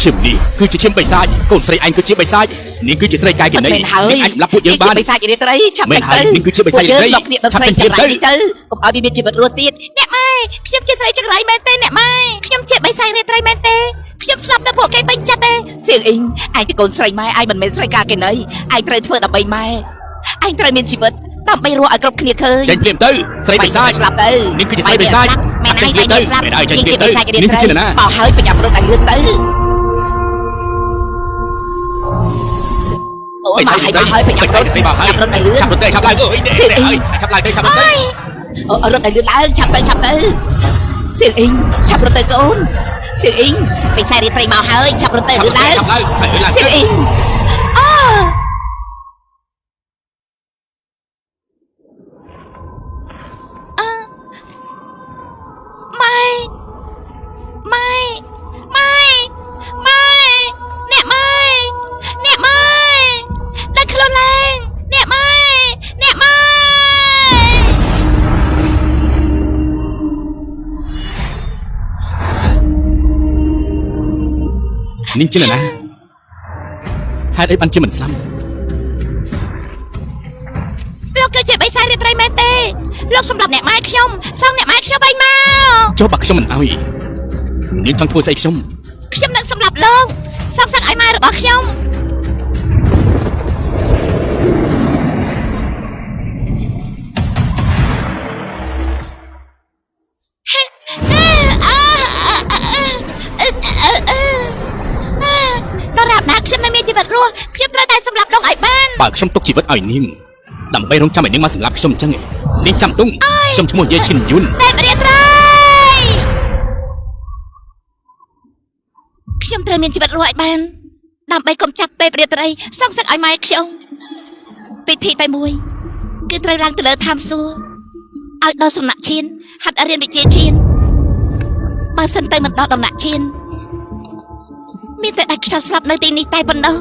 ឈាមនេះគឺជាឈាមបិសាចកូនស្រីឯងគឺជាបិសាចនាងគឺជាស្រីកាយគេ មិន ណី មែនហើយ នាងអាចសម្លាប់ពួកយើងបាន ជាបិសាចរាត្រីឆាប់ មែនហើយ ទៅ នាងគឺជាបិសាចរាត្រី ពួកយើងគ្នាដល់ ឆាប់ ស្រី ចេញភ្លាមទៅ ចង្រៃនេះទៅកុំឲ្យវាមានជីវិតរស់ទៀតអ្នកម៉ែខ្ញុំជាស្រីចង្រៃមែនទេអ្នកម៉ែខ្ញុំជាបិសាចរាត្រីមែនទេខ្ញុំស្លាប់ដល់ពួកគេពេញចិត្តទេសៀងអ៊ីងឯងជាកូនស្រីម៉ែឯងមិនមែនស្រីកាគេណីឯងត្រូវធ្វើដើម្បីម៉ែឯងត្រូវមានជីវិតដើម្បីរស់ឲ្យគ្រប់គ្នាឃើញ ចេញភ្លាមទៅស្រីបិសាច ស្លាប់ទៅ នាងគឺជាស្រីបិសាច មែនហើយ ចេញភ្លាមទៅ ស្លាប់ មែនហើយចេញភ្លាមទៅ នាងជាបិសាច នាងគឺជានរណា មកហើយប្រញាប់រត់ឲ្យលឿនទៅអូ បិ មក សាចរា ហើយ ត្រី មកហើយប្រញាប់ បិសាចរាត្រីមកហើយ រត់ឲ្យលឿន ឆាប់រត់ទៅឆាប់ឡើងអើយទេហើយឆាប់ឡើងទៅឆាប់រត់ទៅ អូរត់ឲ្យលឿនឡើងឆាប់ទៅឆាប់ទៅសៀងអ៊ីងឆាប់រត់ទៅកូនសៀងអ៊ីងបិសាចរាត្រីមកហើយឆាប់រត់ទៅ ឆាប់ លឿនឡើង ឆាប់ឡើងហើយឡើង សៀងអ៊ីងអូអឺម៉ែម៉ែម៉ែម៉ែអ្នកម៉ែអ្នកម៉ែដាក់ខ្លួនឡើងអ្នកម៉ែអ្នកម៉ែ នាងជានរណាហេតុអីបានជាមិនស្លាប់ លោកគឺជាបិសាចរាត្រីមែនទេលោកសម្រាប់អ្នកម៉ែខ្ញុំសងអ្នកម៉ែខ្ញុំវិញមក ចុះបើខ្ញុំមិនអោយនាងចង់ធ្វើស្អីខ្ញុំ ខ្ញុំនឹងសម្រាប់លោកសងសឹកឲ្យម៉ែរបស់ខ្ញុំដល់រាប់ណាខ្ញុំនៅមានជីវិតរស់ខ្ញុំត្រូវតែសម្លាប់លោកឲ្យបាន បើខ្ញុំទុកជីវិតឲ្យនាងដើម្បីរងចាំឲ្យនាងមកសម្លាប់ខ្ញុំអញ្ចឹងនាងចាំទុំខ្ញុំឈ្មោះយេឈិនយុន ទេពរាត្រីខ្ញុំត្រូវមានជីវិតរស់ឲ្យបានដើម្បីកុំចាប់ទេពរាត្រីសងសឹកឲ្យម៉ែខ្ញុំពិធីតែមួយគឺត្រូវឡើងទៅលើឋានសួគ៌ឲ្យដល់សំណាក់ឈានហាត់រៀនវិជ្ជាឈានបើសិនទៅមិនដល់ដំណាក់ឈានមានតែដាច់ខ្យល់ស្លាប់នៅទីនេះតែប៉ុណ្ណោះ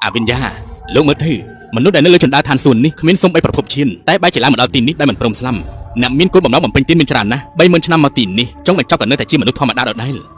អវិញ្ញាលោកមើលទៅមនុស្សដែលនៅលើជណ្ដើរឋានសួគ៌នេះគ្មានសំបីប្រភពឈានតែបែរជាឡើងមកដល់ទីនេះដែលមិនព្រមស្លាប់អ្នកមានគោលបំណងបំពេញទានមានច្រើនណាស់30000ឆ្នាំមកទីនេះចុងបញ្ចប់ក៏នៅតែជាមនុស្សធម្មតាដដែល